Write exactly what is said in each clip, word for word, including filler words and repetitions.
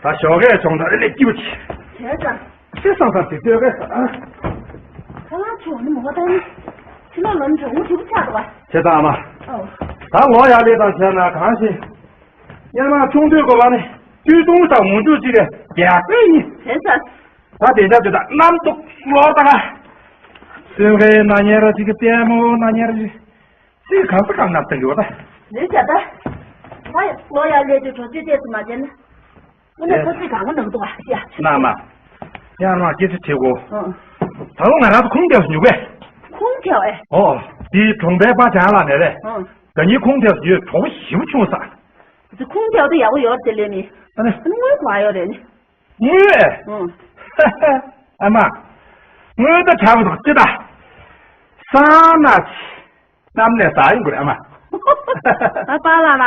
ད་ཞོགས་ཀས་བྱུང་ད་ལས་སྐྱིད་པོ་ཆེ། བྱས་ཙང་། ཆེ་སང་སང་དེ་ལྟོས་གས་ས། ཁ་ལག་ཆུང་ནི་མོ་ད་ནི། ཕྱི་ལོགས་ལ་ནི་གྲོགས་མོ་ཞིག་ཆགས་འདུག་བ། བྱས་ཙང་ཨ་མ། ཨོ། ད་ལོ་ཡག་ལས་དང་བྱས་ན་གང་ཞིག་སྔོན་མ་ཆུང་དུས་གོ་བ་ནི་དུས་ཐུང་དང་མུ་མཐུད་ཅིག་གི་རྒྱལ་སྲས་ཡིན། བྱས་ཙང་། ད་དེ་འདྲ་དེ་དག་རྣམ་རྟོག་ལོག་ད་ག་སེམས་ཁའི་ན་ཉེ་ར་ཅིག་གི་ལྟད་མོ་ན་ཉེ་ར་ཅིག་སྲིད་གང་ས་གང་ན་བསྟན་ཡོད་ད། རེད་བྱ་ད། ད་ལོ་ཡག་ལས་དུས་གྲོགས་ཅིག་བལྟས་སུ་མ་བྱས་ན། དངོས་གནས་ཁོ་ཚོས་གང་ག་ནང་འདུག་བ་ཡ། ན་མ། ཡང་མ་སྐད་ཆ་དྲིས་གོ་ཨང་། ད་ལོ་ང་རང་ཚོ་ཁུངས་ཐེབས་སུ་ཉུག་པས། ཁུངས་ཐེབས་ཨེ། ཨོ། དེའི་གྲོང་པའི་པ་བྱང་ལ་ནས་རེད། ཨང་། ད་ཉིད་ཁུངས་ཐེབས་སུ་ཡོད་གྲོགས་པོ་ཞེ་པོ་ཆུང་ས། དེ་ཁུངས་ཐེབས་ད་ཡག་པོ་ཡོད་དེ་ལས་མི། ཨ་ནི། དངུལ་གོ་ཡོད་རེད་ནི། དངུལ་ཨེ། ཨང་། ཨ་མ། དངུལ་ད་དྲག་པོ་དང་ཅི་ད། སང་ན་ཆི། གནམ་ནས་ཟག་ཡོང་གི་རེད་ཨ་མ། ཨ་པཱ་ལགས་ལ་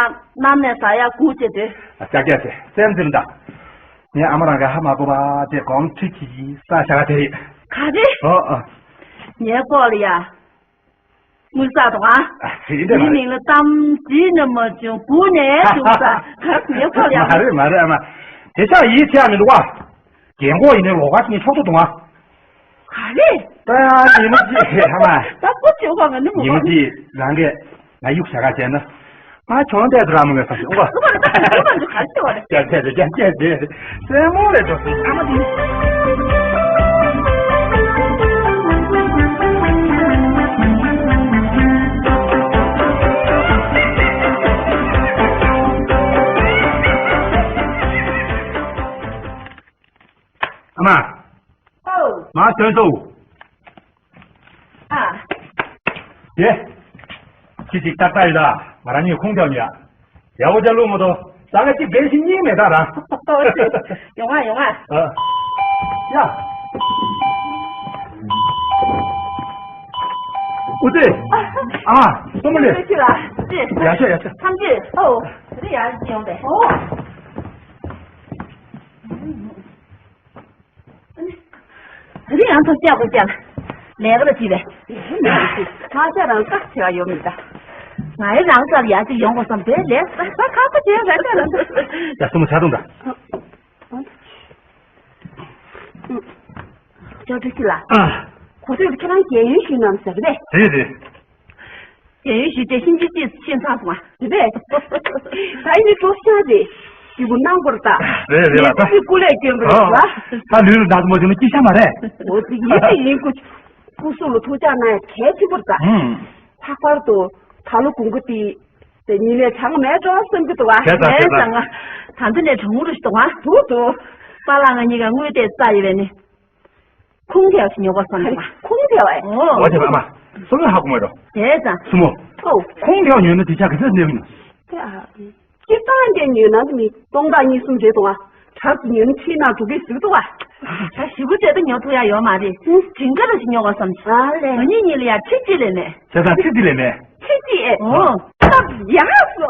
གནམ་ནས་ཟག་ཡག་སྒུག་བྱས་ཏེ། ཨ་ཅག་སྐད་ཆེ་སེམས་ཙིམ་ད། ངའི་ཨ་མ་རང་ག་ཧ་མ་གོ་བ་དེ་གོང་ཁྲི་ཁྱི་ཁྱི་ས་ཞག་དེ་རེད། ག་རེ། ཨོ་ཨོ། ངའི་སྐོར་ལ་ཡ། དངུལ་བསགས་འདུག་ཨ། ཨ་ཅེ་འདྲ་མི་མ་རེད། མིང་ལ་གཏམ་བརྗེད་ན་མ་བྱུང་སྒུག་ནས་འདུག་ས་ག་ངའི་སྐོར་ལ་ཡ། མ་རེད་མ་རེད་ཨ་མ། དེ་ཆགས་ཡིད་ཆེས་མི་འདུག་ཨ། རྒན་གོག་ཡིན་ནའི་ལོགས་ཀ་ཞིག་ནས་ཆོག་ཏུ་འདུག་ཨ། ག་རེ། ད་ཡིན་ན་ཅི་ཧ་མ། ད་སྐུ་ཅོག་ག་ང་ནི་མོ་ཡིན་ན་ཅི་རང་གིས་ང་གཡུག་བྱ་ག་བྱས་ན། ང་གྱོང་བལྟས་དུ་ར་མོ་ངས་ས་ཞིག་ཨོ། སྐུ་མ་ད་སྐུ་མ་འདུག་ག་ཅི་བ་རེད། རྒྱ་རྒྱ་རྒྱ་རྒྱ་རྒྱ་སེ་མོ་རེད་འགྲོ་སི་ཨ་མ་དེ། ཨ་མ། ཨོ། མ་ཐོན་སོ། ཨ། དེ། ཁྱི་གཅིག་ཏག་ཏག་ཡོད་ད། ང་རང་གཉིས་ཁུངས་ཐེབས་ཉོ་ཡ། ཡག་པོ་ཅག་བླུགས་མ་ཐོ། ཟ་ཁ་གཅིག་བེད་ཤིང་གཉིས་མེད་ད་ར། ཡོང་ང་ཡོང་ང་། ཨ། ཡ། ཨུ་ཙི། ཨ། སོ་མ་ལེ། ཁྱི་ལ། ཡ་ཤ་ཡ་ཤ། ཐམས་ཅད། ཨོ། དེ་ཡང་ཅི་ཡོང་དེ། ཨོ། དེ་ཡང་ཐོ་བཅག་པ་བཅག་ལས་ཀ་ལ་བྱེད་པས། ཐག་ཆ་རང་ཐག་ཆེ་བ་ཡོད་མི་འདྲ། ང་ཡི་རང་སར་ཡར་ཅིག་ཡོང་དགོས་བསམ་དེ་ལས་ས་ས་ཁ་པོ་བྱས་རེད་དེ་རེད། ཡ་སོ་མོ་ཆ་ཐུང་འདྲ། ཅོ་ཀྲི་ཤི་ལ། ཨ། གོ་ཐོས་ཁྱེད་རང་རྒན་ཡོལ་ཞུས་ནམ་ཟེར་གི་རེད། རེད་རེད། རྒན་ཡོལ་ཞུས་ཏེ་ཤིན་ཅི་ཅི་ཤེས་ཚར་སོང་ཨ། དེ་རེད། ད་ཡིན་ནི་སྤྲོ་སྐྱོང་རེད། སྐྱིད་པོ་གནང་དགོས་རེད་ད། རེད་རེད་ལ་ད། ངས་ཅི་སྐུ་ལས་སྐྱོན་པ་རེད་ལ། ད་ལུས་ལ་ད་སོ་མོ་ཅི་ནི་སྐྱིད་ཤ་མ་རེད། འོ་དེ་ཡིན་དེ་ཡིན་སྐུ། སྐུ་གཟུགས་ལ་ཐུགས་ཅག་གནང་ཡ་གལ་ཆེན་པོ་རེད་ད། ལྷག་པར་དུ་ད་ལོ་དགུན་ཁ་དེ། དེ་ཉིན་ལས་བྱང་མེད་འགྲོ་བསམ་གྱི་འདུག་བ། བྱས་ཙང་བྱས་ཙང་། ད་འདི་ནས་གྲོང་མོ་རུ་ཞིག་འདུག་བ། འདུག་འདུག་པཱ་ལགས་ང་གཉིས་ཀ་དངུལ་དེ་རྩ་ཡི་བས་ནི། ཁུངས་ཐེབས་ཤིག་ཉོ་དགོས་བསམ་འདུག་བ། ཁུངས་ཐེབས་ཨེ། ཨོ། འོ་དེ་བ་མ། སོ་ལ་ཧ་གོ་མ་རོ། བྱས་ཙང་། སུ་མོ། ཨོ། ཁུངས་ཐེབས་ཉོས་ན་དེ་ཆ་ག་ཚོད་གནས་མིན། དེ་ཨ། སྤྱིར་བཏང་དེ་ཉོས་ན་མི་སྟོང་ཕྲག་གཉིས་གསུམ་རེད་འདུག་བ། དྲག་ཏུ་ཉོས་ན་ཁྲི་ནང་འགྲོ་གི་ཟིག་འདུག་བ། ད་ཞི་བོ་བྱས་ད་ཉོ་ཐུབ་ཡ་ཡོད་མ་རེད། ཧུང་། ཇིང་ག་ར་ཞིག་ཉོ་དགོས་བསམ་ཞིག་ཨ་ལས། ང་གཉིས་གཉིས་ལ་ཡ་ཁྲི་གཅིག་ལས་མེད། བྱས་ཙང་ཁྲི་གཅིག་ལས་མེད། ཁྲི་གཅིག་ཨེ། ཨོ། སྟབས་ཡག་སོ།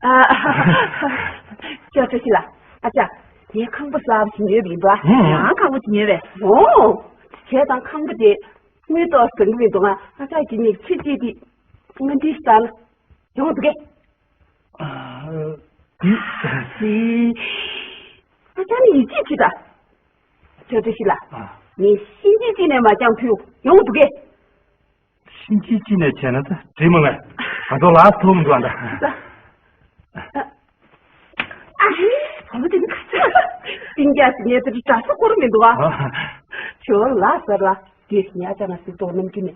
ཨ། ཅོ་ཅོ་ཤི་ལ། ཨ་ཅག་དེའི་ཁང་པ་གསར་པ་ཞིག་ཉོས་པ་ཡིན་པ། ཧུང་། ཡང་ཁང་པ་ཞིག་ཉོས་པས། ཨོ། བྱས་ཙང་ཁང་པ་དེ་དངུལ་ཏོག་ཟིན་གི་མི་འདུག་ང་ཨ་ཅག་གི་ཉིད་ཁྲི་གཅིག་དེ་དངུལ་འདི་ཟ་ན་ཡོང་འདུག་གས། ཨ། དེ། ཨ་ཅག་ནི་ཡིད་ཆེས་བྱེད་ད། ཅོ་ཅོ་ཤི་ལ། ཨ། ངས་ཤིན་ཅི་ཅི་ནས་མ་ཀྱང་ཕུལ་ཡོང་འདུག་གས། ཤིན་ཅི་ཅི་ནས་བྱས་ན་ད་འགྲིག་མ་ངས། ང་ཚོ་ལ་ཐུག་མི་འདུག་ཨ་ད། ཨ་རེ། བུ་མོ་དེ་ནི་ག་ཚོད་སྤུན་ཀྱག་ཞིག་ངས་དེ་འདྲ་འདྲ་ས་སྐོར་མི་འདུག་ཨ། ཨ། ཁྱོད་ལ་ཟེར་ལ་དེ་ཉ་ཅག་ང་སྲིད་དོགས་རྣམས་ཀྱི་ནས་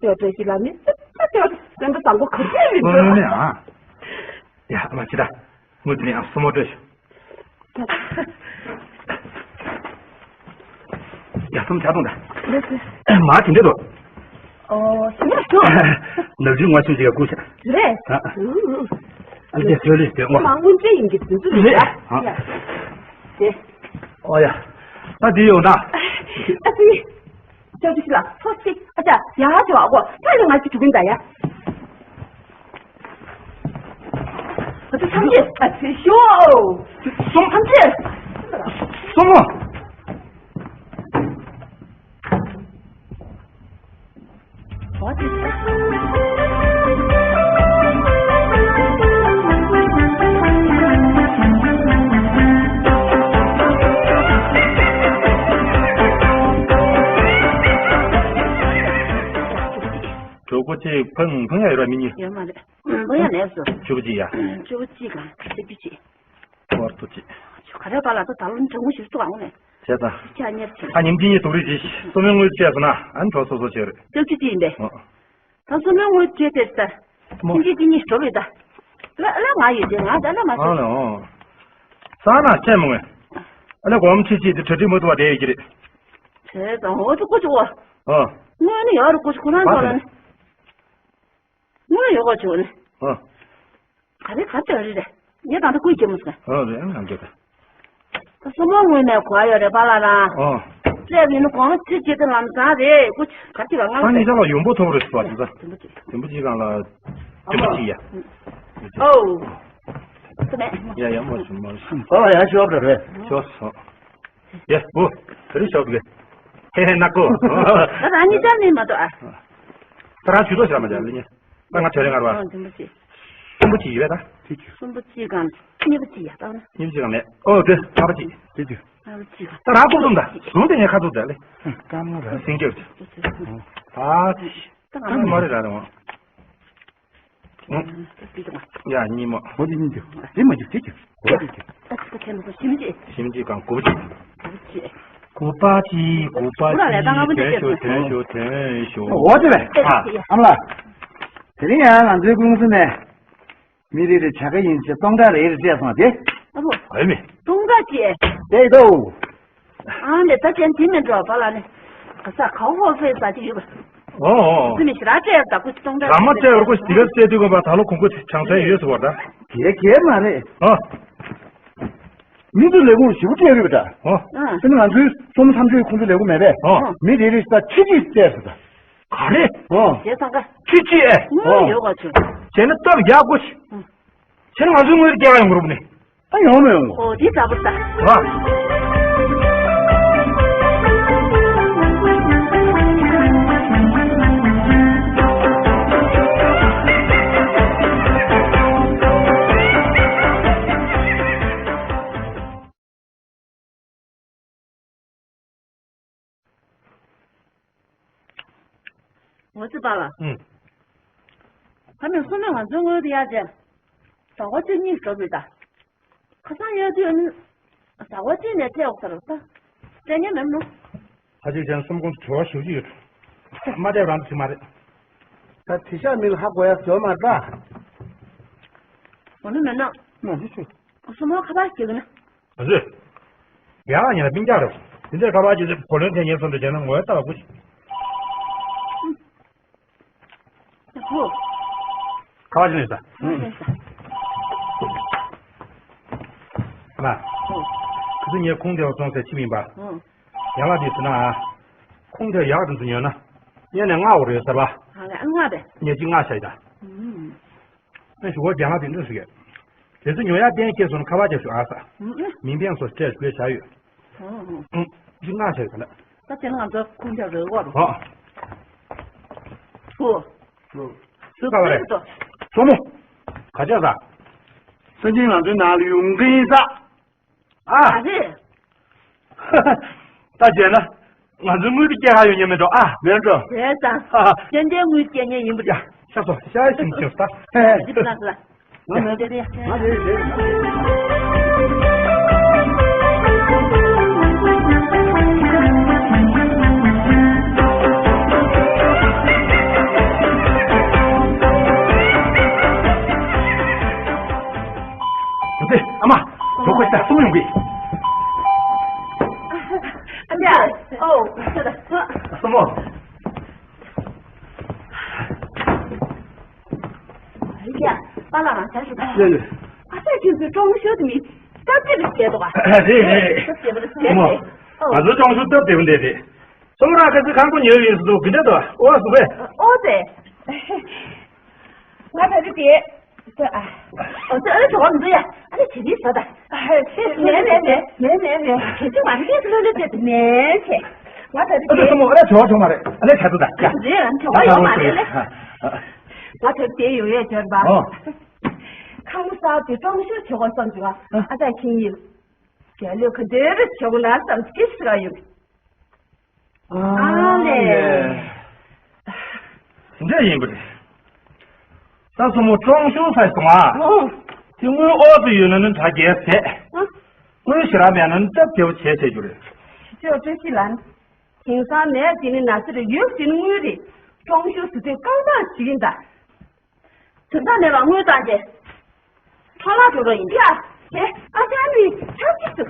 ཅོ་ཅོ་ཤི་ལ་ནི་ཙི་ཙི་ཅོ་སེམས་པ་བཟང་པོ་ག་ཚོད་མི་འདུག་ཨ། ཡ་ཨ་མ་ཁྱི་ད། དངུལ་དེ་ནས་ཡང་སྲུ་མོ་སྤྲོད་ཤོག་ཡ་སྲུ་མོ་ཆ་ཐུང་ད། ལགས་སོ། མ་དེ་འདྲ་འདུག་ཨོ། ཞིམ་པོ་འདུག་ནག་ཆུ་ང་ཆུང་ཅིག་ག་བསྐུར་ཤག་རེད། ཨ་ཨ། ཨ་ནི་དེ་ལོས་ལོས་དེ་ངོ་། མ་དངུལ་འདྲེ་ཡིན་གྱི་དུས་ཚོད་རེད། རེད་ཨ། ཡ། དེ། ཨོ་ཡ། ད་དེ་ཡོང་ད། ཨ་ཙི། ཅོ་ཅོ་ཤི་ལ་ཚོ་ཆེ་ཨ་ཅག་ཡ་ཅོ་ཨ་གོ་ད་ཡོང་ང་ཅི་དྲུག་གིན་ད་ཡ། ཨ་ཅག་ཐམས་ཅད་ཨ་ཙི་ཤོ། སོང་ཐམས་ཅད། སོང་ངོ་། ཅིག་ཕུང་ཕུང་ཡ་ཡོད་ར་མི་གཉིས། ཡོད་མ་རེད། ཕུང་ཡ་མེད་སོ། བཅུ་པོ་གཅིག་ཡ། བཅུ་པོ་གཅིག་གང་ཆེ་བཅུ་གཅིག་ཧོར་ཐུག་ཅིག་ག་རེ་པ་ལ་ད་ད་ལོ་གྲང་མོ་ཞིག་ཏུ་ཨང་ནས། བྱས་ཙང་། ཁྱ་གཉེར་ཆེ། ཁ་ཉིན་གཅིག་གཉིས་དུག་རིགས་ཅིག་སོ་མའི་དངུལ་བཅས་སོང་ན་ཨ་ནི་གྲོགས་སོ་སོ་བྱེད་རེད། བཅུ་གཅིག་ཡིན་པས། ཨོ། ད་སོ་མའི་དངུལ་བཅས་དེ་ལྟར། ཐེངས་གཅིག་གཉིས་གྲོགས་རེད་ད། ལ་ལ་ང་ཡོད་དེ་ང་ད་ལ་མ་ཨ་ཤོད། ལེ་ཨོ། ས་ན་ཆེན་མོ་ངས། ཨ་ལེ་གོམ་ཁྲི་གཅིག་དེ་གྲ་སྒྲིག་མ་ཐུབ་པ་དེ་ཡོད་ཀྱི་རེད། བྱས་ཙང་ཨོ་ཙི་ཀུ་ཅི་ཨོ། ཨོ། དངུལ་ནི་ཡོད་རེད་ཀུ་ཅི་ཁོ་རང་ཚོ་ལ་ནི། དངུལ་ཡོད་གོ་ཆུ་ནི། ཨོ། ག་རེ་ག་ཚོད་རེད་རེད། ངས་ད་ལྟ་ཀུན་སྐྱེ་མོ་ཟེར། ཨོ་རེད་ཨང་སྐྱེ་ད། ད་སོ་མོ་དངུལ་ནས་གོ་ཡོད་རེད་པ་ལ་རང་། ཨོ། སླེབས་ཡིན་ན་གོང་ཚིག་སྐྱེ་དེ་ལམ་སང་རེད་ཀུ་ཅི་ག་ཅི་ལ་ང་ལ། ད་ངེད་ཅག་ལ་ཡོང་པོ་ཐོབ་རེད་ཟེར་བ་དེ་ད། དུམ་བུ་གཅིག་དུམ་བུ་གཅིག་གང་ལ། དུམ་བུ་གཅིག་ཡ། ཨོ། ཡ་ཡ་མོ་ཞུ་མོ་ཞུ། ཨོ་ཡ་ཤོབ་རེད། ཤོབ་སོ། ཡེ་བུ། དེ་རིང་ཞོགས་ཀྱི། ཧེ་ཧེ་ནག་པོ། ད་རང་ཉིད་ཅག་ནི་མ་གཏོགས་ཨ། ད་རང་ཇུས་གཏོགས་བྱ་མ་བྱ་ལེ་ཉེ། ད་ང་བྱ་རེ་ངར་བ། ཨ་འཛིན་པ་ཅི། གསུམ་པོ་ཅི་ཡོད་ད། གསུམ་པོ་ཅི་གང་། གཉིས་པོ་ཅི་ཡ་ད་ན། གཉིས་པོ་ཅི་གང་མེད། ཨོ་དེ་ལྔ་པོ་ཅི། དེ་དུས། ལྔ་པོ་ཅི་གང་། ད་རང་ཀུབ་ཙམ་ད། བཟུང་དེ་ངས་ཁ་ཐུག་ད་ལེ། སྐམ་ངོ་ར། སེང་སྐྱོབ་ཅི། ད། ད་ང་མ་རེ་ར་རེ་འོང་། ཡ་གཉིས་མོ། འོ་དེ་གཉིས་འདུག་དེ་མ་འཇུག་དེ་འཇུག་འོ་དེ་འཇུག་ཞིམ་གཅིག་ཞིམ་གཅིག་གང་གོ་ཅིག་གོ་ཅིག་གོ་པ་ཅིག་གོ་པ་ཅིག་དོན་ཤོ་དོན་ཤོ་དོན་ཤོ། འོ་དེ་བས་ཨ་ཨ་མ་ལགས། དེ་རིང་ཡང་ང་ཚོའི་ཀུང་སི་ནས་མི་རེ་རེ་བྱ་དགའ་ཡིན་ཅེས་སྟོང་ཕྲག་རེ་རེ་སྤྲད་སོང་དེ། ཨ་ཕོ། ཨེ་མི། སྟོང་ཕྲག་ཅེས། དེ་དོ། ཨང་ལེ་ད་ཅན་དེ་མིན་འགྲོ་བ་ལ་ནི། ག་ས་གའོ་ཧོ་ཧྥེ་ཟ་གི་ཡོད་པ། ཨོ་ཨོ། ཙི་མི་ཞི་ར་ཅེ་ད་ཀུ་སྟོང་ད། ར་མ་ཅེ་བར་ཀུ་ཞི་དི་ག་སེ་དུ་གོ་བ་ད་ལོ་ཁོང་ཀུ་ཆང་ཚན་ཡོད་སུ་བར་ད། གེ་གེ་མ་རེད། ཨོ། མི་ཚོ་ལས་ཁུངས་ཞིབ་པོ་སྤྲད་རེད་པ་ད། ཨོ། ཨ་ནི་ང་ཚོའི་སོ་མ་ཐམས་ཅད་ཁོང་ཚོའི་ལས་ཁུངས་མེད་པས། ཨོ། མི་རེ་རེ་ད་ཁྲི་གཅིག་སྤྲད་སུ་ད། ག་རེ། ཨོ། ཞེ་སང་ག་ཁྲི་གཅིག་ཨེ། དངུལ་ཡོད་ག་ཚོད། བྱས་ན་སྟབས་ཡག་པོ་ཞིག་ཨ། བྱས་ན་ང་ཚོའི་དངུལ་རྒྱག་ཡོང་གི་རུབ་ནི། ཨ་ཡོང་མི་ཡོང་གོ། ཨོ་དེ་འདྲ་པོ་ད། ཨ། ངོ་ཚ་པ་ལ། ཨུང་། ད་ནི་སོ་ནས་ང་ཚོའི་དངུལ་དེ་ཡར་བྱས། ཟ་ཁང་གཅིག་གཉིས་འགྲོ་དགོས་ད། ཁ་སང་ཡོད་དུས་ཟ་ཁང་གཅིག་ནས་སྤྲད་འོག་ཟེར་ད། སྤྲད་ཉན་མེད་ནོ། ཁ་ཅིག་ཅན་སོམ་ཁོང་དུ་བྲོ་བ་ཞུ་གི་ཡོད། མ་སྤྲད་རང་དུ་ཞུ་མ་རེད། ད་དེ་ཤག་མི་ལ་ཧ་གོ་ཡ་ཟོ་མ་རེད་ད། འོ་ན་མེད་ན། མ་ཞུ་ཞུ། སོ་མོ་ཁ་པར་སྐྱེལ་གི་ན། ཨ་ཟོས། རྒྱ་ལ་ཉེ་ལ་སྤུན་ཀྱག་རེད། དེ་འདྲའི་ཁ་པར་གྱི་གོ་ལོན་ཐེབས་ཉེན་སོང་དུ་བྱས་ན་ངོ་ཡ་ལྟ་བ་ཀུ་ཅི། ཨ་ཁུ། ཁ་བ་ཅི་ནས་ས། ཁ་བ་ཅི་ནས་ས། ལ། ཨོ། ཁུ་ཚོ་ངའི་ཁུངས་དེ་བ་སོང་ཟེར་ཕྱི་མིན་པ། ཨོ། ཡང་ལ་དེ་ཟེར་ན། ཁུངས་དེ་ཡག་དུ་ཟིན་ཡོད་ན། ཉན་ནས་ང་འོ་རེད་ཟེར་བ། ཨ་ལ་ཨ་ང་རེད། ངས་ཅི་ང་ཤ་ཡི་ད། ཨུམ། ཨེ་ཞུ་བ་རྒྱ་ལ་དེ་འདྲ་ཟེར་གི། དེ་ཚོ་ཉོ་ཡ་གཏན་སྐྱེས་སོང་ཁ་བ་ཅག་ཞུ་ཨ་ས། ཨུམ་ཨུམ། མིང་ཕན་སོ་སྤྲད་དགོས་བྱ་ཡོད། ཨུམ་ཨུམ། ཅི་ང་ཤ་ཡི་ད་ལ། ད་དེ་ང་ཚོ་ཁུངས་དེ་རེད་བ་རེད། ཨོ། ཧུ། སུ་ག་བ་རེད། སོ་མོ། ག་ཅག་ས། སེམས་ཅན་ང་ཚོའི་ནང་ལ་ཡོང་གི་ཡིན་ས། ཨ། ག་རེ། ད་བྱས་ན། ང་ཚོའི་དངུལ་དེ་སྐྱེལ་ཧ་ཡོང་ཉན་མེད་འགྲོ་ཨ། མེད་འགྲོ། བྱས་ཙང་། ཧ་ཧ། ཅན་ཅན་དངུལ་སྐྱེལ་ཉན་ཡིན་པ་རེད། ཤ་སོ་ཤ་ཞིམ་ཞིམ་ད། ཧེ་ཧེ། འདི་པ་ན་ལ། ང་མེད་དེ་རེད། ང་དེ་རེད། ཨ་མ། ཇོ་ཁོས་ད་སུ་མོ་ཡོང་གི། ཨ་ལས། ཨོ། སུ་མོ། ཡ། པཱ་ལགས་རང་ཆ་ཞུ་ད། ཡ་ཡ། ཨ་ཅག་ཁྱེད་ཚོའི་ཀྲོང་ཤོ་དེ་མི་སྟབས་བདེ་པོ་བྱས་འདུག་ག་རེད་རེད། སྟབས་བདེ་པོ་བྱས་སུ་མོ། ཏེ། ང་ཚོའི་ཀྲོང་ཤོ་སྟབས་བདེ་པོ་འདེད་དེ། སོ་ར་ཁ་ཚི་ཁང་པ་ཉོས་ཡིན་སུ་གི་འདྲ་དོ་ཨོ་སུ་བས། ཨོ་ཙེ། ང་ད་རེ་དེ། ཨ། ཨོ་ཙེ་ཨ་ལེ་གྲོགས་མི་འདུག་ཡ། ཨ་ལེ་བྱེད་དུས་ཟ་ད། མེད་མེད་མེད། མེད་མེད་མེད། གལ་ཆེ་བ་རེད་ལོ་ལོ་དེ་མེད་ཆེ། ང་ད་རེ་ཨ་ལེ་དེ། སོ་མོ་ཨ་ལེ་གྲོགས་ཆོག་མ་རེད་ཨ་ལེ་ག་ཚོད་ད་ཡ། རེད་ཨ་གྲོགས་ཡོད་མ་རེད་ལེ། ང་ད་རེ་དེ་ཡོང་ཡས་བྱས་པ། ཨོ། ཁང་པ་གསར་དེ་ཀྲོང་ཤོ་བྱེད་དགོས་བསམ་བྱུང་ཨ། ཨ་ད་ཁྱེད་ཡིན། རྒྱལ་ལོ་ག་འདྲ་བྱེད་དགོས་ན་བསམ་སྐྱིད་ཤིག་ཡོད། ཨ་ལེ། དེ་འདྲ་ཡིན་པ་རེད། ད་སོ་མོ་ཀྲོང་ཞུ་ས་སོང་ཨ། ཨོ། དེ་དངུལ་ཨོ་ཙི་ཡོད་ན་ནི་དྲ་རྒྱས་ཟེ། ཨ། དངུལ་ཞེ་ར་མེད་ན་ནི་སྟབས་བདེ་བོ་བྱས་བྱས་རྒྱུ་རེད། ཅོ་བཀྲ་ཤིས་ལགས། དེང་སང་ནས་དེ་ནི་ན་ཚ་རེད། ཡོད་དེ་ནི་དངུལ་རེད། ཀྲོང་ཞུ་ཟེར་དུས་རྐང་ཐང་བྱེད་ཀྱིན་གདའ། དོན་དག་མེད་པར་དངུལ་བཏང་རྗེས། འཕྲོ་བརླག་འགྲོ་རོགས་ཡིན། ཡ། དེ་ཨ་ཅག་ནི་ཆབས་ཅིག་ཏུ།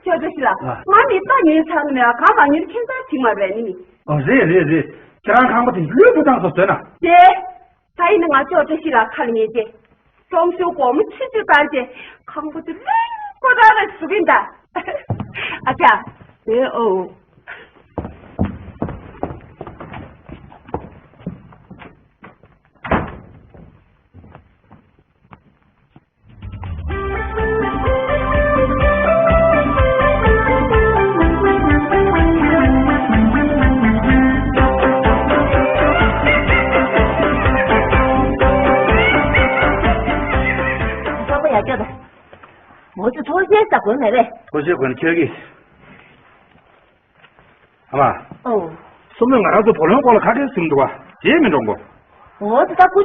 ཁྱོད་ཚོ་ཞིག་ལ། ཨ། ང་ནི་རྟ་ཉོས་ཚར་ནི་མེད་པ། གང་མ་ཉོས་ཁྱད་མཚར་ཅིག་མ་རེད་ནི། ཨ། རེད་རེད་རེད། ཁྱེད་རང་ཁང་པ་དེ་ལུས་པོ་བཏང་སོ་བཟོས་ན། དེ། ད་ཡིན་ན་ང་ཅོག་བཀྲ་ཤིས་ལགས་ཁ་ལ་ཉན་རྗེས། ཀྲོང་ཞུ་སྒོར་མོ་ཆུ་ཚོད་བཏང་རྗེས་ཁང་པ་དེ་ལུས་པོ་ར་ར་བཟོ་གིན་གདའ། ཨ་ཅག་དེ་ཨོ། ཚོགས་པ་ཡར་སྐྱོད་དང་། མོ་ཚོ་ཐོག་ཤེས་ས་དགོས་མེད་པས། ཐོག་ཤེས་དགོས་ན་ཁྱོད་ཀྱིས། ཨ་མ། ཨོ། སོ་མོས་ང་རང་ཚོ་བུ་ལོན་སྐོར་ལ་ཁ་སྐད་ཟིན་འདུག་བ། རྗེས་མི་འགྲོ་གོ། འོ་དེ་ད་སྐུ་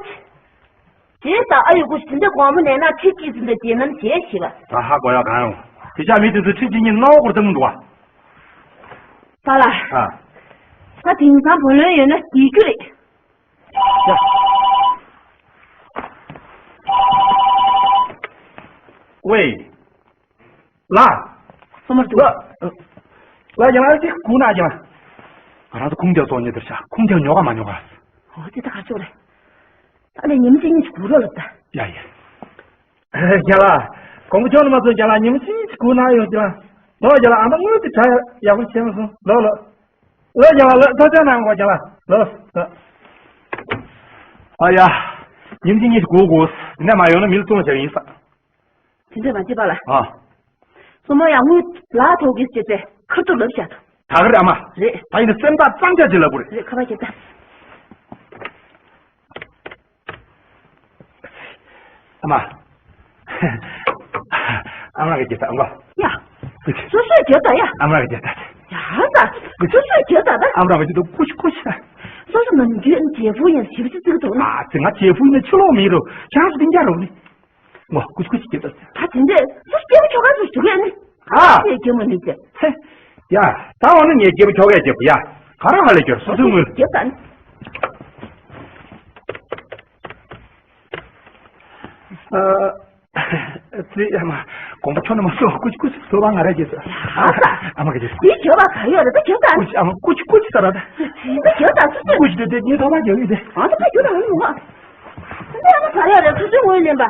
ཆེ། རྗེས་ད་ཨ་ཡོད་སྐུ་ཆེ། དེ་འདྲ་དགོང་མོ་ནས་ན་ཁྲིད་ཀྱིས་ཟིན་ཏེ་རྗེས་ནམ་རྗེས་ཞེས་པ། ད་ཧ་གོ་ཡག་གང་ཡོང་། དེ་ཆ་མི་དེ་ཚོ་ཁྲིད་ཀྱིས་གཉིད་ནོག་སྐོར་བཏང་འདུག་བ། ད་ལ། ཨ། ད་དེང་སང་བུ་ལོན་ཡོད་ན་བསྡད་རྒྱུ་རེད། ཝེ། ལ། སོ་མར་འདུག་ལ། ལ་ཡང་ལ་ཅིག་སྒུག་ན་ཡང་། ང་རང་ཚོ་ཁུངས་རྒྱག་ཚོགས་ཉེ་དུ་ཤ་ཁུངས་རྒྱག་ཉོ་ག་མ་ཉོ་ག་ཨོ་དེ་ད་ག་ཚོད་རེད། ད་ལས་ཉིན་གཅིག་གཉིས་སྒུག་རོགས་ལབ་ད། ཡ་ཡ། རྒན་ལགས། དགོངས་པ་ཁྱོན་ནས་མ་ཚོམས་རྒན་ལགས། ཉིན་གཅིག་གཉིས་སྒུག་ན་ཡོང་རྒན་ལགས། ལོ་རྒན་ལགས། ཨ་མ་དངུལ་དེ་དྲ་ཡག་པོ་བྱས་མ་སོང་། ལོ་ལོ། ལོ་རྒན་ལགས། ལོ་ཐུགས་རྗེ་གནང་གོ་རྒན་ལགས། ལོ་ལོ། ཨ་ཡ། ཉིན་གཅིག་གཉིས་སྒུག་དགོས། དེ་ནས་མ་ཡོང་ན་མི་ལ་བཙོང་བྱ་ཡིན་ས། དེ་འདྲ་མ་བྱེད་པ་ལ། ཨ། སོ་མོ་ཡང་དངུལ་ལག་ཐོག་གིས་བྱས་ཚེ་ཁ་ཐུག་ལབ་བཞག་ད། ད་ག་རེད་ཨ་མ། རེད། ད་ཡིན་ན་སེམས་ཐག་གཙང་རྐྱང་ཅིག་ལབ་དགོས་རེད། རེད། ཁ་པར་རྒྱབ་ད། ཨ་མ། ཨ་མ་གིས་རྒྱབ་ད་ཨ་མ། ཡ། སོ་སོས་རྒྱབ་ད་ཡ། ཨ་མ་གིས་རྒྱབ་ད། ཡ་ད། སོ་སོས་རྒྱབ་ད་ད། ཨ་མ་གིས་རྒྱབ་ད། ཀུ་ཤུ་ཀུ་ཤུ། སོ་སོ་ནམ་རྒྱུན་རྒྱལ་པོ་ཡང་ཞིབ་ཅིག་བརྩི་གི་འདུག་ན། ཨ་ཙི། ང་རྒྱལ་པོ་ཡིན་ན་ཕྱི་ལོགས་མིན་རུང་ཁྱེད་རང་ཚོ་འདི་འདྲ་རུང་ནི། ངོ་ཀུ་ཤུ་ཀུ་ཤུ་རྒྱབ་ད། ད་དེ་འདྲས་སུ་སྐྱེ་བོ་ཁྱོ་ག་ཚོ་ཞུ་གས་ནི། ཨ། ངས་རྒྱབ་མ་ནུས་ཏེ། ཧེ། ཡ། ད་འོ་ན་ངས་རྒྱབ་ཁྱོ་གས་རྒྱབ་ཡ། ག་རེ་ཧ་ལས་ཁྱོད་སོ་སོའི་ངོས། རྒྱབ་ད་ནི། ཨ། ཙི་ཨ་མ། དགོངས་པ་ཁྱོན་ནས་མ་ཚོམས། ཀུ་ཤུ་ཀུ་ཤུ་བཟོ་བ་ང་རང་རྒྱབ་ས། ཨ་མ་གིས་རྒྱབ། འདི་རྒྱབ་པ་ག་ཡོད་རེད། ད་རྒྱབ་ད། ཀུ་ཤུ་ཨ་མ། ཀུ་ཤུ་ཀུ་ཤུ་ཟེར་ར་ད། ད་རྒྱབ་ད་སུ་ཀུ་ཤུ་དེ་དེ་ངས་ཐོག་མ་རྒྱབ་ཡོད་དེ། ཨ་ད་ད་རྒྱབ་ད་ཨ་མ། འདི་ཨ་མ་ག་ཡོད་རེད། ཁ་ཆུ་ངོས་ལེན་པ།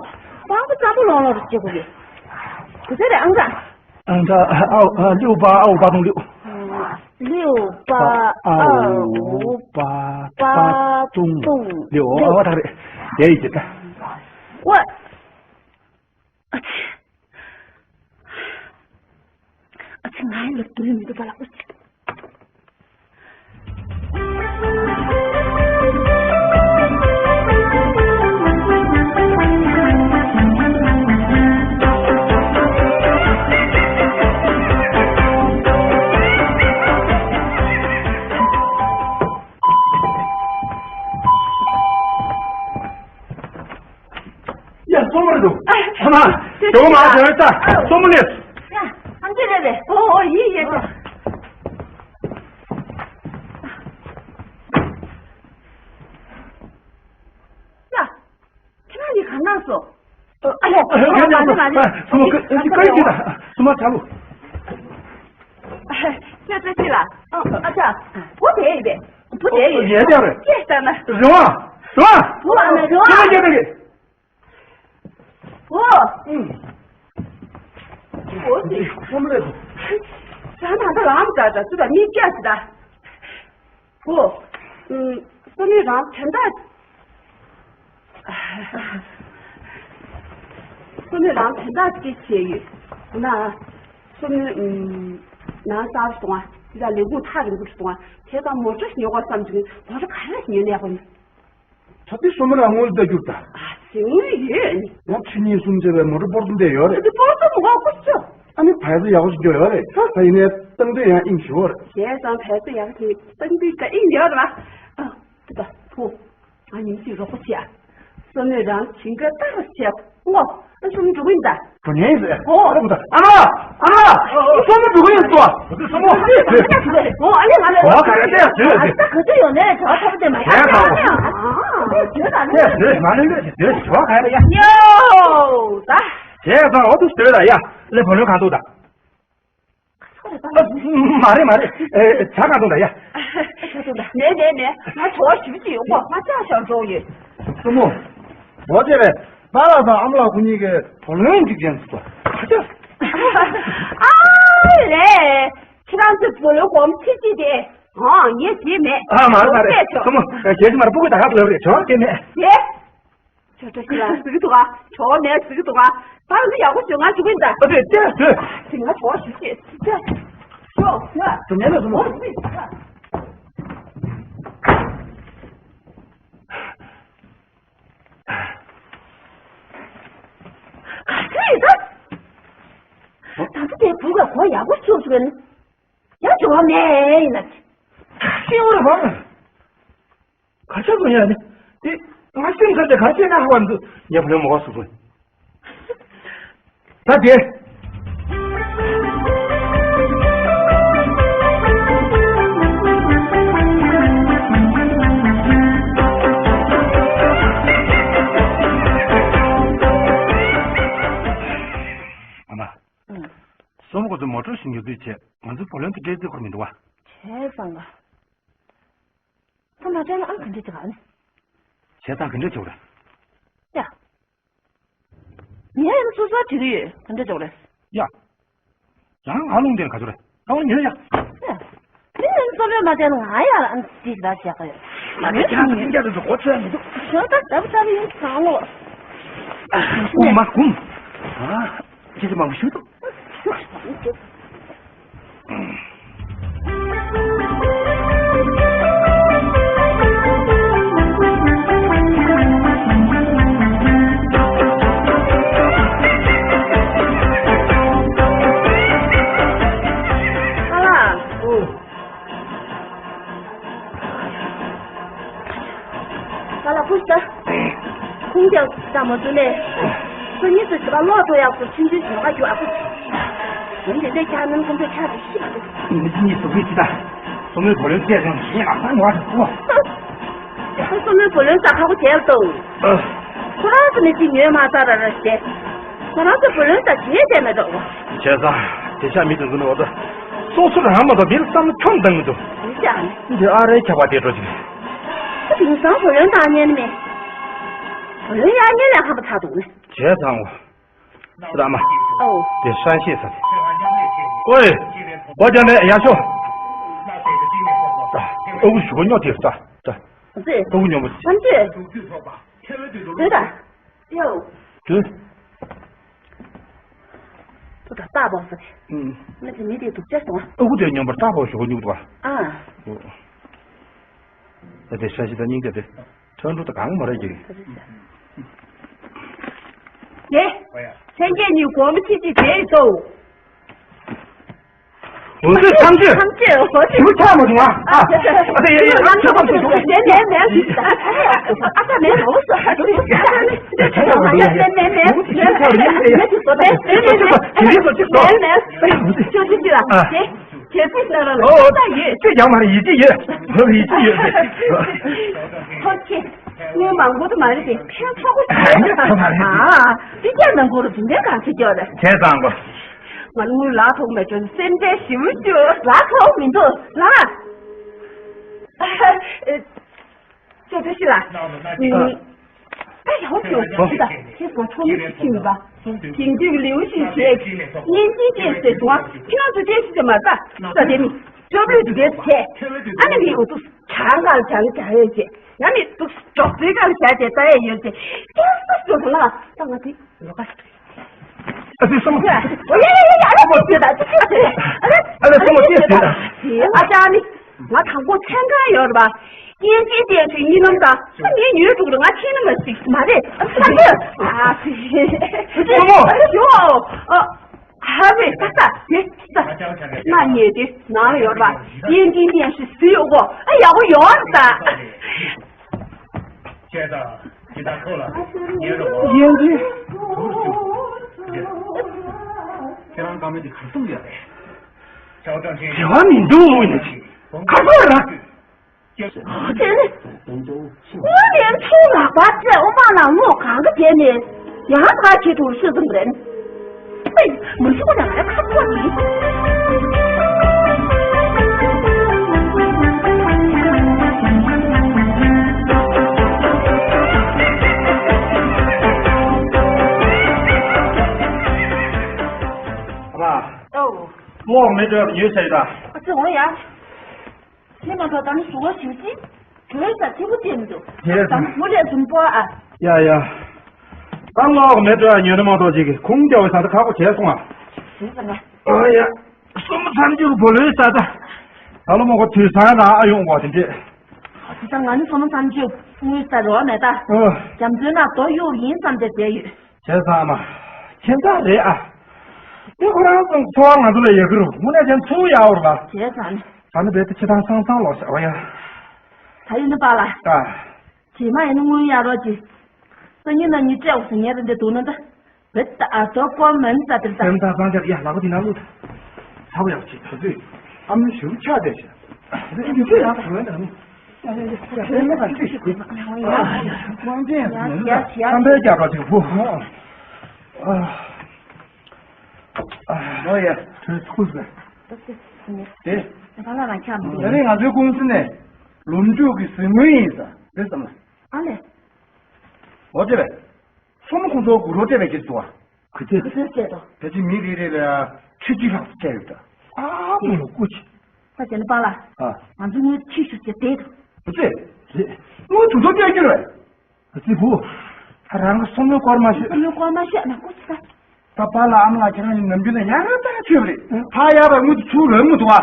དཔང་པོ་ཙམ་པོ་ལོང་ལོང་རེ་བྱེད་དགོས་གི། དེ་ཚོ་རེད་ཨང་ཀ་ཨང་ཀ་ཨའོ། ཨ། ལེའུ་པ་ཨའོ་པ་ཏུང་ལེའུ། ལེའུ་པ་ཨའོ་པ་པ་ཏུང་ལེའུ། ཨ་བ་ཐག་རེད། དེ་ཡིན་གྱི་ད། ཝ། ཨ་ཙི། ཨ་ཙི། ང་ཡི་ལ་དུ་ལི་མི་འདུག་པ་ལ། ཨ་ཙི། ཡ། སོ་མོ་རེད་འདུག་ཨ་མ། ཇོ་མོ་མ་ཇོ་ལྟ། སོ་མོ་ལས། ཡ། ཨ་ཅེ་རེད་རེད། ཨོ་ཨོ་ཡིན་ཡིན། ཡ། ཁྱེད་རང་གཉིས་ག་ན་སོང་། ཨ་ལས། ཨ་ལས། མ་རེད་མ་རེད། སོ་མོ་ཀི་ཀི་ཀི་ཀི་ད། སོ་མོ་ཆ་ལུ། ཁྱེད་ཚོ་ཅི་ལ། ཨ་ཅག་བུ་དེ་ཡིན་པས། བུ་དེ་ཡིན། ཡ་དེ་རེད། ཅེས་ལྟར་ན། རེ་བ། རེ་བ། བུ་ཨ་མ་རེ་བ། ཁྱེད་ཚོ་ཅི་ལ་གི། འོ། ཨུམ། འོ་ཟེར། སོ་མོ་རེད། ད་ནང་ད་ལམ་ད་ད་ཚུ་ད་མི་སྐྱ་ཟེར་ད། འོ། ཨུམ། སོ་མོ་རང་དོན་དག་སོ་མོ་རང་དོན་དག་ཅིག་བྱས་ཡོད། འོ་ན། སོ་མོ། ཨུམ། ནང་གསར་སོང་ཨ། ད་ལས་ཁུངས་ཐག་རིང་པོ་སོང་ཨ། དེ་ག་མོ་ཊ་ཉོ་དགོས་བསམ་བྱུང་། མོ་ཊ་ག་རེ་ཉོས་ནས་ཡག་པོ་ཡིན། ད་དེ་སོ་མོ་རང་དངུལ་ལྟ་རྒྱུ་ད། ཨ་ཙི། དངུལ་ཡོད་ནི། ཡང་ཁྲི་གཉིས་གསུམ་བྱས་པའི་མོ་ཊ་སྤོར་ཙམ་དེ་ཡོད་རེད། དེ་སྤོར་ཙམ་མ་དགོས་ཀུ་ཅོ། ཨ་ནི་བལ་ཙེ་ཡག་པོ་ཞིག་ཡོད་རེད། ད་ཡིན་ནའི་སྟངས་སྟེ་ཡང་དབྱིངས་ཞུ་བ་རེད། བྱས་ཙང་བལ་ཙེ་ཡག་པོ་དེ་སྟངས་སྟེ་ད་དབྱིངས་ཡོད་རེད་བ། ཨ། དེ་ད་བུ། ང་ཉིན་གཅིག་རོགས་པ་བྱེད་ཨ། བསམ་མེད་རང་བྱིན་ག་ཏག་ཏག་བྱས་ཨོ། ཨ་སོ་མོ་འགྲོ་གི་ཡིན་ད། འགྲོ་ཉན་ཡིན་ཟེར། ཨོ། ཨ་མ། ཨ་མ། སོ་མོ་འགྲོ་གི་ཡིན་ཟེར། སོ་མོ། ཨོ་ཨ་ནི་ང་ལ། ཨོ་ག་རེ་བྱས་ཟེར། ཨ་ད་ག་ཚོད་ཡོང་ནས་བྱ་ཐོབ་དེ་མ་ཡ་ད། ཨ་ད་ད་ད། ང་ལ་ཡོད་ཀྱི་ཟེར་བྱ་ག་རེ་ཡ། ཡོ་ད། བྱས་ཙང་ཨོ་དུ་ཟེར་ད་ཡ། ལེ་བུ་ལོན་གང་འདུག་ད། ཨ། མ་རེད་མ་རེད། ཨེ། ཇ་གང་འཐུང་ད་ཡ། ཇ་འཐུང་ད། ནས་ནས་ནས་ང་བྲོ་བ་ཞེ་པོ་ཅིག་ཡོད་གོ། ང་ཅག་ཞང་འགྲོ་ཡོད། སྲུ་མོ། འོ་དེ་རེད། པཱ་ལགས་དང་ཨ་མ་ལགས་ཁོ་གཉིས་ཀྱིས་བུ་ལོན་གཅིག་ཅན་ཟེར་སོང་། ཨ་ལས། ཁྱེད་རང་ཚོས་བུ་ལོན་སྒོར་མོ་ཁྲི་གཅིག་དེ། ཨང་ངས་བརྗེད་མེད། ཨ་མ་རེད་མ་རེད། སྲུ་མོ། ཁྱེད་ཀྱིས་མར་སྤུ་གུ་ད་ག་བུ་ལོན་རེད་བྱོས་བརྗེད་མེད། དེ། ཁྱོད་བཀྲ་ཤིས་ལགས་ཟིག་འདུག་ག་ཇོ་མེད་ཟིག་འདུག་ག་ད་འདི་ཡག་པོ་བྱོས། ང་འཇུག་གི་ཡིན་ད། ཨ་ཙི་ཙི་ཙི། དེ་ང་ཇོ་ཞུ་ཅེས་ཙི་ཙི། ཇོ་ང་། ཇོ་མེད་ལ་ཇོ་མོ། ཨོ་ཙི་ཙི། ག་ཚོད་ཡིན་ད། ད་ཚོད་དེ་བུ་ག་གོ་ཡག་པོ་བྱུང་བྱུང་ཡིན། ཡ་ཇོ་མེད་ཡིན་ན། ཤི་བར་བ། ག་ཤ་བཟོ་ཡ་ནི། དེ་ང་སེམས་ཁ་དེ་ག་ཤ་ན་ཧ་བ་འདུག་ཉེ་ཕུ་ལེ་མོ་བ་སུ་བཟོ། ད་དེ། ཨ་མ། ཨང་། སོ་མོ་ཁོ་ཚོ་མོ་ཊ་ཞིག་ཉོ་དུས་བྱས་ང་ཚོའི་བུ་ལོན་དེ་སྤྲད་རྩིས་ཁོར་མི་འདུག་བ། བྱས་ཙང་ག་ད་མ་སྤྲད་ན་ཨ་ག་འདྲ་བྱེད་ག་ཨ་ནི། བྱས་ཙང་ག་འདྲ་བྱེད་དགོས་རེད། ཡ། ངས་ཨ་ནི་སོ་སོར་དྲི་གི་ཡོད། ག་འདྲ་བྱེད་དགོས་རེད། ཡ། ཡང་ང་རླུང་བསྟན་ག་ཚོད་རེད། ཨ་ནི་ཡ། ཡ། མི་ནི་སོ་སོས་མ་བྱས་ན་ང་ཡ་ཨ་ནི་ཅིག་ལ་བྱེད་ག་ཡོད། ང་ནི་ཁྱེད་རང་ཚོ་སྤུན་ཀྱག་དེ་ཚོ་གོ་ཆོད་མི་འདུག་ཞོ་ད་ལྟ་བུ་ལྟ་བུ་ཡིན་ཚང་ལོ། ཨ། སྐུ་མ་སྐུ། ཨ། ཁྱེད་ཚོ་མང་པོ་ཞུ་འདུག་ཨ་ལ། ཨོ། ང་ལ་ཁུ་ཤ། ཁུངས་ཀྱང་ལྟ་མ་ཐུབ་ལེ། ཁོ་གཉིས་སུ་བྱིས་པ་ལོག་འགྲོ་ཡག་པོ་ཆུང་ཆུང་ཞིག་ང་རྒྱུ་ཨ་ཁུ། ཡིན་དེ་འདྲའི་ཁྱག་ནང་ཁོང་ཚོས་ཆགས་ཏེ་ཤི་མ་ཐུབ། མི་ཚེ་གཉིས་སུ་གུས་ཅི་ད། སོ་མོའི་བུ་ལོན་བཅད་སོང་ཞེས་ལག་ས་ནོར་བ་ཁོ། ཁོ་སོ་མོའི་བུ་ལོན་ས་ཁག་པོ་བྱས་འདུག་ཨ། ཁོ་རང་ཚོ་ནི་ཅི་ཉོས་མ་ཚར་ར་ར་ཞེས། ང་རང་ཚོ་བུ་ལོན་ད་བྱས་བསྡད་མེད་འགྲོ། བྱས་ཙང་དེ་ཤ་མི་དེ་ཚོ་ནི་འོ་ད། སོ་སོར་རང་མ་གཏོགས་མིར་བསམ་བློ་ཁྱོན་བཏང་མི་འདུག་དེ་ཤ་ནི། འདི་ཨ་རེ་ཁྱབ་པ་དེ་འགྲོ་ཅིག་ཁོ་དེང་སང་བུ་ལོན་ད་ཉན་མེད། བུ་ལོན་ཡར་ཉན་ལས་ཧམ་པ་ཚ་འདུག་ནི། བྱས་ཙང་འོ། ཨོ། དེ་ཧྲན་ཤེས་ས་དེ། ཨོ། ཨོ་ཡ། བོ་རྒྱ་མེད་ཡ་ཤོ། ཨོ་གུ་ཞུ་གོ་ཉོ་དེ་ས། ཨོ་གུ་ཉོ་མོ། ཨམ་ཅི། དེ་ད། ཡོ། དེ། དེ་ད་ལྟ་བོ་ས་དེ། ཨུམ། ང་ཚོ་མི་དེ་སྡུག་ཅག་སོང་ཨ། ཨོ་གུ་དེ་ཉོ་མོ་ལྟ་བོ་ཞུ་གོ་ཉུག་ཏུ་བ། ཨ། ཨོ། ད་དེ་ཧྲན་ཤེས་ད་སྙིང་རྗེ་དེ། ཁྲ་འགྲོ་ད་གང་མ་རེད་ཀྱི། དེ། ལྷན་རྒྱས་གཉིས་སྒོར་མོ་ཁྲི་གཅིག་བྱས་ཡོད་དོ། འོ་ཚོད་ཐམས་ཅད། ཐམས་ཅད་འོ་ཚོད། ཞུ་ཆ་མ་བྱུང་ཨ། ཨ་ཨ་ད་ཡ་ཡ་ཡ་ཆ་མ་བྱུང་། མེད་མེད་མེད། ཨ་ད་མེད་འོ་ཚོད། ད་ཡ་ཡ་ཡ་ཆ་མ་བྱུང་། མེད་མེད་མེད། མེད་མེད་མེད། ཁྱོད་ཚོ་ཅིག་ལ། ཨ། དེ། ཁྱེད་ཚོས་ལྟ་ར་ལ་ཨོ། ད་ཡོད། ཅི་ཡང་མ་རེད། ཡིད་ཆེས་ཡོད། ཡིད་ཆེས་ཡོད། ཐོབ་ཆེ། དངུལ་མང་པོ་དུ་མ་རེད་དེ་ཕན་ཐོགས་པོ་ཞིག་ཡོད། ཨ། དེ་ཀྱང་ནང་སྒོ་རུ་དུ་འདྲ་གང་ཆེ་ཀྱོ་རེད། བྱས་ཙང་གོ། ང་དངུལ་ལག་ཐོག་མེད་ཀྱོ་སེམས་ཁྲལ་ཞིམ་ཀྱོ་ལག་ཐོག་མི་འདུག་ལག་ཅོ་ཅོ་ཤི་ལ། ཨ། ད་ཡག་པོ་བྱས་པ་ཅི་ད་ཁྱེད་ཚོ་ཚོགས་མི་ཚོ་ཁྱིམ་པ། དེང་དུས་ལེའུ་ཞིག་བྱས། བརྙན་འཕྲིན་བལྟས་ཟེར་སོང་ཨ། ཁྱེད་རང་ཚོ་བལྟས་ཤི་ཟེར་མ་ཟ། ས་དེ་མི་ཅོ་བླུད་འདུག་གས་བྱས། ཨ་ནི་མི་འུ་ཚོ་གྱང་གང་གྱང་གྱང་ཡོད་བྱས། ཡང་མི་འདུག་ཅོག་ཙེ་གང་བྱས་བྱས་ལྟ་ཡས་ཡོད་བྱས། ཀྱང་ས་ཅོ་ལ་ད་ང་དེ་ལོ་ཀ་ཨ་ཙི་སོང་། ཨོ་ཡ་ཡ་ཡ་ཡ། ཨ་ལ་ཅི་ཅི་ཅི། ཨ་ལ་སོང་། ཅི་ཅི་ཅི། ཨ་ཅག་ནི། ང་དང་པོ་མཚན་གང་ཡོད་རེད་པ། གཉེན་ཚན་བསྟན་ཚེ་གཉིས་ལམ་དང་ཨ་ངས་ཉོས་འགྲོ་གི་རེད། ང་ཁྱེད་ནི་མ་ཤི་མ་རེད། ཨ་ཅག་ཨ་ཅི། ཨ་ཡོ། ཨ་ཧ་བེ་ཏ་ཏ་དེ་ས་ང་ཉེ་དེ་ནང་ལ་ཡོད་རེད་པ། གཉེན་ཚན་བསྟན་ཚེ་སུ་ཡོད་གོ། ཨ་ཡག་པོ་ཡོད་རེད་ད། བཤད་དང་ཇི་ལྟར་ཁོ་ལ་ཉན་རོགས། ཡན་ཅི། ཁྱེད་རང་བཀའ་མོལ་དེ་གར་སོང་ཡོད་རེད། ཞའོ་ཀྲང་ཅིན། དྲི་བ་མི་འདུག་ཡིན་གྱི། གར་སོང་ར། དེ་ནི། དངོས་གནས་ཚུར་ལག་པ་སྤྲད་འོང་པ་ལ་ངོ་གང་གི་དེ་ནི། ཡང་ད་ཁྱེད་དུ་ཤི་ཙམ་རེད། ཨེ། མ་ཞུ་ན་ང་ཁ་ཚོ་ནི། ཨ་མ། ཨོ། གློག་མེ་སྤྲོད་ཡོད་ཟེར་ད། ཨ་ཙི་འོ་ཡ། ཁྱེད་མ་གཏོགས་ད་ནི་ཞུ་བ་ཞུ་ཅི། བྲོས་ས་ཆེན་པོ་ཅན་འདུག་རྗེས་ད་ནི་བུ་ལས་ཟུམ་པོ་ཨ། ཡ་ཡ། ད་གློག་མེ་སྤྲོད་ཉོས་ནི་མ་གཏོགས་ཅིག་ཁུངས་སྐྱེལ་བའི་ས་ད་ཁག་པོ་བྱས་སོང་ཨ། ཞུས་ཟེར་ན། ཨ་ཡ། སོ་མོ་མཚམས་སྦྱོར་བུ་ལོའི་ས་ད། ད་ལོ་མོ་གོ་དུས་སང་ན་ཨ་ཡོང་བ་དེ་འདྲས། དེ་ད་ང་ནི་སོ་མོ་མཚམས་སྦྱོར་དངུལ་ས་རོ་མེད་ད། ཨ། རྒྱ་མཚོའི་ནང་རྡོ་གཡུག་ཡིན་བསམ་སྟེ་བསྡད་ཡོད། བྱས་ཙང་མ། ཁྱེད་ཚང་རེད་ཨ། དེ་ཁོ་རང་ཚོ་འཚོ་བ་ང་ཚོ་ལ་ཡག་གི་རུ་དངོས་གནས་ཀྱང་ཚུར་ཡག་འོར་ལ། བྱས་ཙང་ནི། ད་ནི་བེད་དུ་ཆེ་ཐང་སང་སང་ལོག་བྱ་བ་ཡ། ད་ཡིན་ནི་པ་ལ། ཨ། རྗེས་མ་ཡིན་ནི་དངུལ་ཡག་རོགས་ཀྱི། སང་ཉིན་ན་ཉི་སྤྲད་འོ་ཟེར་ཉེ་རེ་འདི་འདུག་ན་ད། བེད་ད་ཨ་ཏོ་ཀོ་མན་ས་དེར་ད། སེམས་ཐག་གཙང་རྒྱབ་ཡ་ལག་པ་འདི་ན་བླུགས། ཚ་པོ་ཡག་ཅིག་ད་ཚོས། ཨ་མའི་ཞུ་ཆ་དེ་བྱ། འདི་འདི་ཚོ་ཡག་གང་ཡང་ད་ནི། ཁམས་པའི་རྒྱ་གར་ཅིག་བུ། ཨོ་ཡ། དུས་ཚོད་ཁུར་ཟེར། དེ། ད་ལ་རང་ཁྱམས་དེ། ད་རེས་ང་ཚོའི་ཀུང་སི་ནས་ལོ་མཇུག་གི་གཟིགས་མོ་ཡིན་ས་རེད་བསམ་ལ། ཨ་ལེ། འོ་དེ་བས། སོ་མོ་ཁོང་ཚོ་གུ་རོ་སྤྲད་པའི་གེ་སུ་བ། གུ་ཚེ། གུ་ཚེ་སྤྲད་དོ། ད་ཅི་མི་རེ་རེ་ལ་ཁྲི་གཅིག་ལྷག་སྤྲད་ཡོད་ད། ཨ་མོ་ལོ་སྐུ་ཅི། ད་བྱས་ན་པཱ་ལགས། ཨ། ང་ཚོ་དངུལ་ཁྲི་ཤུ་ཅིག་བསྡད་འདུག་གུ་ཚེ། རེད། དངུལ་དུ་ཚོ་སྤྲད་རྒྱུ་རེད། གུ་ཚེ་བུ། ད་རང་གི་སོ་མོའི་སྐོར་མ་ཤོད། སོ་མོའི་སྐོར་མ་ཤོད་ན་སྐུ་ཅི་ད། ད་པཱ་ལགས་ཨ་མ་ལགས་ཁྱེད་རང་གཉིས་ནམ་རྒྱུན་ནས་ཡག་ག་ད་ཆོད་པ་རེད། ཕ་ཡག་པའི་དངུལ་དུ་ཚུར་རོལ་མི་འདུག་ཨ།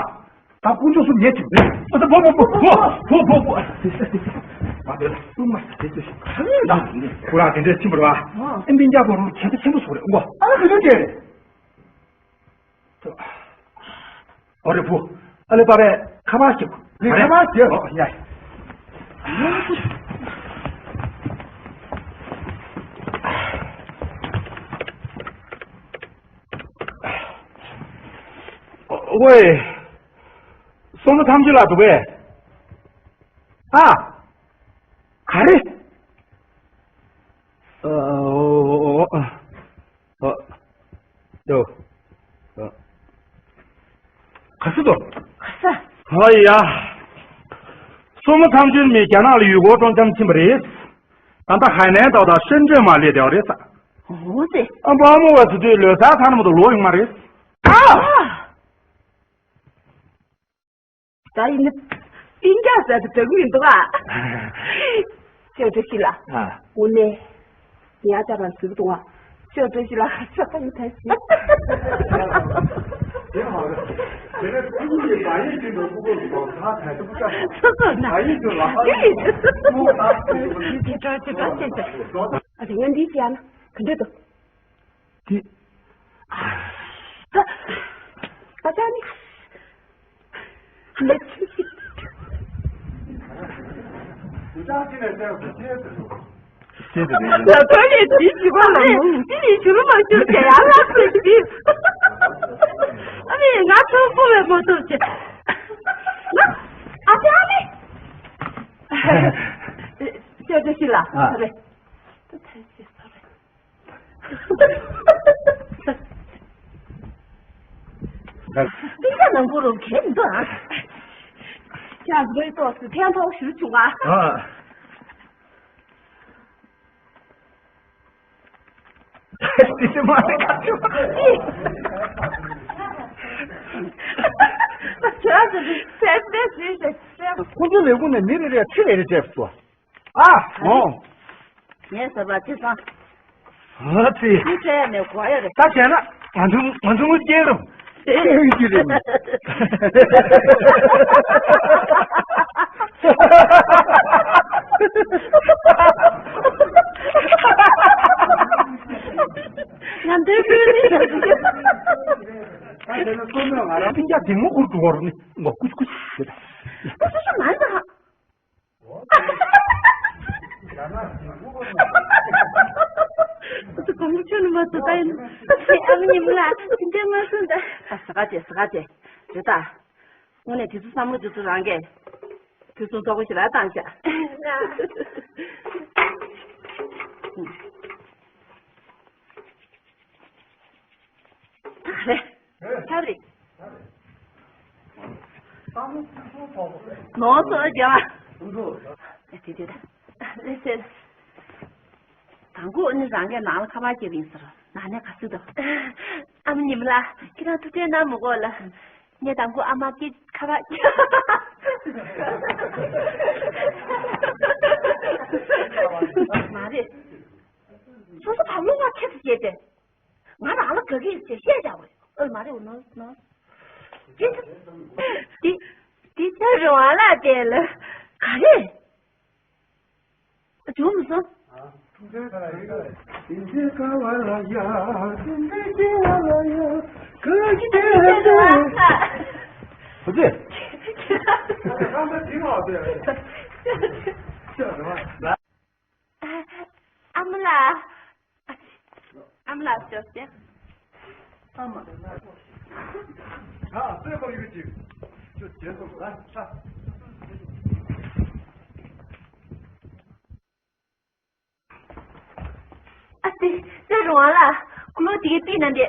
ད་དཀོན་མཆོག་གསུམ་ཉེ་ཅིག་རེད། ཨ་ད་བོ་བོ་བོ་བོ་བོ་བོ། མ་དེ་ལ་སུ་མ་ས་དེ་ཚོ་ཞིག་ག་རེ་ལ་ཁོ་རང་དེ་འདྲའི་ཕྱིན་པ་རེད་བ། ཨེ་འདི་འཇག་པོ་རུ་ཁྱད་ཆེན་པོ་སོགས་རེད་འོ། ཨ་ག་དུས་དེ་རེད། ཨོ་རེད་བུ། ཨ་ལེ་པ་རེད་ཁ་པར་ཞིག་རེད་ཁ་པར་ཞིག་ཨོ་ཡ། ཝེ། སོ་མོ་ཐམས་ཅད་ལ་འདུག་གས། ཨ། ག་རེ། ཨ། ཨོ། ཨོ། ཨོ། ཨོ། ཡོ། ཨོ། ག་ས་དོ། ག་ས། ཨ་ཡ། སོ་མོ་ཐམས་ཅད་མི་རྒྱ་ནག་ལ་ཡུལ་སྐོར་སྤྲོ་འཆམ་ཕྱིན་པ་རེད། ད་ལྟ་ཧའེ་ནན་ཏའོ་དང་ཧྲེན་ཀྲེན་མ་སླེབས་བསྡད་པ་རེད་ས། འོ་ཙི། ཨ་འབའ་མོ་བ་དེ་དུས་ལོ་གསར་ཚང་མ་དུ་ལོ་ཡོང་མ་རེད། ཨ། ད་ཡིན་ན། སྤུན་ཀྱག་ཟེར་དུ་འདྲ་གི་མི་འདུག་ཨ། ཅོ་ཅོ་ཤི་ལ། ཨ། དངོས་གནས། ངའི་ཨ་ཅག་རང་ཟིག་འདུག་ཨ། ཅོ་ཅོ་ཤི་ལ་ཧ་ཅང་ཡིན་ཐལ་ཞིག་སོ་སོ་ན། དེ་འདྲ་དེ་འདྲ་བྱས་ཏེ། ཨ་ཅག་ཡང་འདི་བྱས་ན་ག་འདྲ་འདུག་དེ། ད་ད་ནི། ལ་ཐོ་ཡི་དེ་ཞི་བ་ལ་མོ་ཡི་དེ་ནི་ཞུ་རུ་མ་ཞུ་ཅེ་ཡ་ལ་ཐོ་ཡི་དེ། ཨ་ནི་ང་ཐོ་པོ་བའི་མོ་ཐོ་ཅེ། ང་ཨ་ཅག་ཨ་ནི། ཅེ་ཅེ་ཤི་ལ་ཨ་རེད། ད་ཐ་ཤི་ས་རེད། སྤུན་ཀྱག་ནང་ཁུལ་རུ་གས་མི་འདུག་ཨ། ཁྱེད་རང་ཚོའི་ཏོག་ཙམ་ཕན་ཐོགས་ཞུ་བྱུང་ཨ། ཨ། དེ་མ་རེད་ག་ཚོད། ཁྱེད་རང་ཚོ་ཚད་ཚད་ཞུས་ཤིག་ཁོ་ཚོའི་ལས་ཁུངས་ནས་མི་རེ་རེར་ཁྲི་རེ་རེ་སྤྲད་སོང་། ཨ། འོ། ངས་ཟེར་བ་ཅི་སང་། ཨ་ཙི། ཁྱི་ཁྲལ་ནས་གོ་ཡ་རེད། ད་བྱས་ན་ང་ཚོ་ང་ཚོ་དངུལ་སྐྱེལ་རུང་། སྐྱེལ་གྱི་རེད། ང་འདོད་ཀུན་ནི་ད་ཅི། ད་བྱས་ན་སོ་མོས་ང་རང་སྤུན་ཀྱག་འདི་མོ་ཁུར་འགྲོ་བར་ནི་ངོ་ཀུ་ཀུ་ཞེས། ཨ་སོ་སོ་མ་འདའ། ཁོ་ཚོ་གོམ་པ་ཆུ་ནུ་མ་ཚོ་ད་ཡིན། ཨ་མ་ཉི་མ་ལགས་དེ་འདྲ་མ་གསུངས་ད། ཨ་ཟ་ག་བྱེད་ཟ་ག་བྱེད། རེད་ད། དངོས་གནས་དེ་ཚོ་བསམ་བློ་དེ་ཚོ་རང་གིས་དུས་གསུམ་རྡོག་པོ་ཞིག་ལ་བཏང་བྱ། ད་རེད། ད་རེད། ནོར་སོང་རྒྱ་བ། དེ་དེ་ད། ལེ་ཚེ། དང་པོ་ནི་རང་གིས་ནང་ལ་ཁ་པར་བརྒྱབ་ཡིན་ཟེར། ནང་ནས་ག་ཚོད་འདུག་ཨ་མ་ཉི་མ་ལགས་ཁྱེད་རང་ཐུགས་ཁྲལ་གནང་མི་དགོས་ལ། ངས་དང་པོ་ཨ་མ་སྐད་ཁ་པར། མ་རེད། སོ་སོ་བར་སློང་བ་ཁྱེད་ཚོ་བྱས་ཏེ། ང་རང་ལ་དགའ་གི་ཡོད་ཅེས་བཤད་བཞག་པ་རེད། ཨོ་མ་རེད། འོ་ནོ་ནོ། འདི་འདི་ཚེ་རིང་དབང་ལགས་དེ་ལ་ག་རེ། བྱུང་མི་སོང་། ཨ་མ་ལགས། ཨ་མ་ལགས་ཞོགས་ཟེར། ཨ་མ། ཨ་ཙི། ཨ་ཙི། ཚེ་རིང་དབང་ལགས། ཁུ་ལོ་དེ་གའི་པི་ན་འདྲེ།